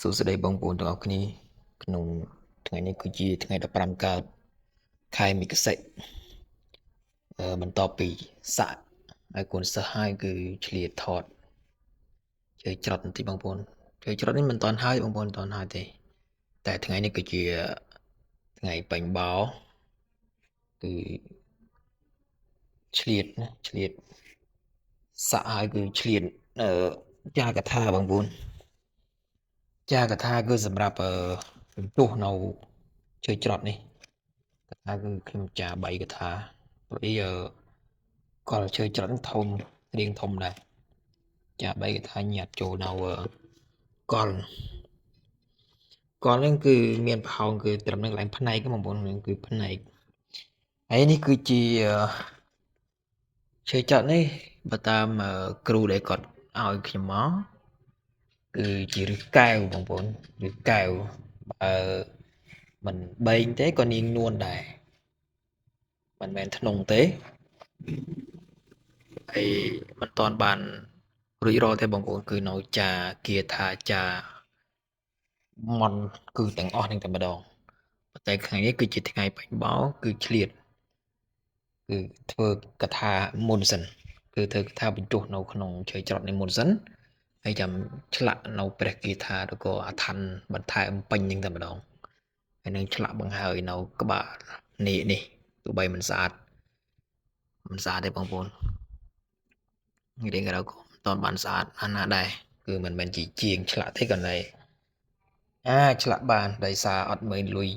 សួស្តីបងប្អូនទាំងអស់គ្នាក្នុងថ្ងៃនេះគឺជាថ្ងៃ15កើតខែមិគសិបន្ទាប់ពីសាក់ហើយកូនសិស្សហើយគឺឆ្លៀតថតជើច្រត់បន្តិចបងប្អូនជើច្រត់នេះមិនតាន់ហើយបងប្អូនមិនតាន់ហើយទេតែថ្ងៃនេះគឺជាថ្ងៃបាញ់បោគឺឆ្លៀតណាឆ្លៀតសាក់ហើយគឺឆ្លៀតចាកថាបងប្អូនចាកថាគឺសម្រាប់ពិន្ទុះនៅជើច្រត់នេះកថាគឺខ្ញុំចា3កថាព្រោះអីកលជើច្រត់នេះធំរៀងធំដែរចា3កថាញាត់ចូលនៅកលកលនេះគឺមានប្រហោងគឺត្រឹមនឹងកន្លែងផ្នែកបងប្អូននេះគឺផ្នែកហើយនេះគឺជាឈើច្រត់នេះបើតាមគ្រូដែលគាត់ឲ្យខ្ញុំមកគឺជារឹសកែវបងប្អូនរឹសកែវបើមិនបែងទេក៏នាងនួនដែរមិនមែនធ្នង់ទេហើយមិនតាន់បានរួចរាល់ទេបងប្អូនគឺនៅចាគាថាចាមន់គឺទាំងអស់នឹងតែម្ដងប៉ុន្តែថ្ងៃនេះគឺជាថ្ងៃបាញ់បោគឺឆ្លៀតគឺធ្វើកថាមុនសិនគឺធ្វើកថាបញ្ចុះនៅក្នុងឈើច្រត់នេះមុនសិនហើយចាំឆ្លាក់នៅព្រះគាថាឬក៏អាឋានបន្ថែមពេញនឹងតែម្ដងហើយនឹងឆ្លាក់បង្ហើយនៅក្បាលនេះនេះទោះបីមិនស្អាតមិនស្អាតទេបងប្អូនរៀងក្រៅក៏មិនតាន់បានស្អាតអាណាដែរគឺមិនមែនជាជាងឆ្លាក់ទេក៏ណែអាចឆ្លាក់បានដោយសារអត់មើលលុយ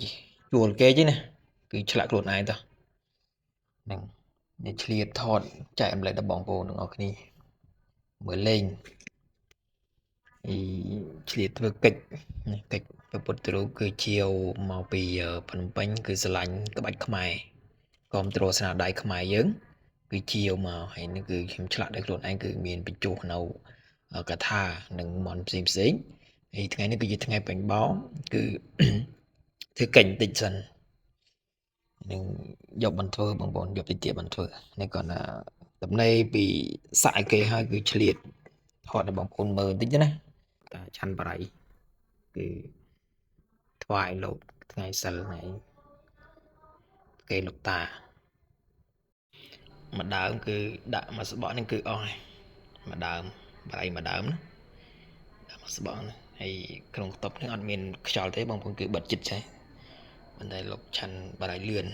ជួលគេទេណាគឺឆ្លាក់ខ្លួនឯងទៅហ្នឹងនេះឆ្លៀតថតចែករំលែកដល់បងប្អូនទាំងអស់គ្នាមើលលេងអីឆ្លៀតធ្វើកិច្ចកិច្ចព្រះពុទ្ធរូបគឺជាវមកពីភ្នំពេញគឺស្រឡាញ់ក្បាច់ខ្មែរគ្រប់គ្រងស្នាដៃខ្មែរយើងគឺជាវមកហើយនេះគឺខ្ញុំឆ្លាក់ដោយខ្លួនឯងគឺមានបញ្ចុះនៅកថានិងមន្តផ្សេងផ្សេងហើយថ្ងៃនេះគឺជាថ្ងៃបាញ់បោគឺធ្វើកិច្ចបន្តិចសិននឹងយកបន្ធ្វើបងប្អូនយកតិចទៀតបន្ធ្វើនេះគាត់ថាតំណេពីសាក់ឲ្យគេហើយគឺឆ្លៀតថតឲ្យបងប្អូនមើលបន្តិចណាតាច័ន្ទបរិយគឺថ្វាយលោកថ្ងៃសិលថ្ងៃគេលោកតាមួយដើមគឺដាក់មួយស្បកនេះគឺអស់ហើយមួយដើមបរិយមួយដើមណាដាក់មួយស្បកនេះហើយក្នុងខ្ទប់នេះអត់មានខ្យល់ទេបងប្អូនគឺបិទចិត្តចេះប៉ុន្តែលោកឆាន់បរិយលឿន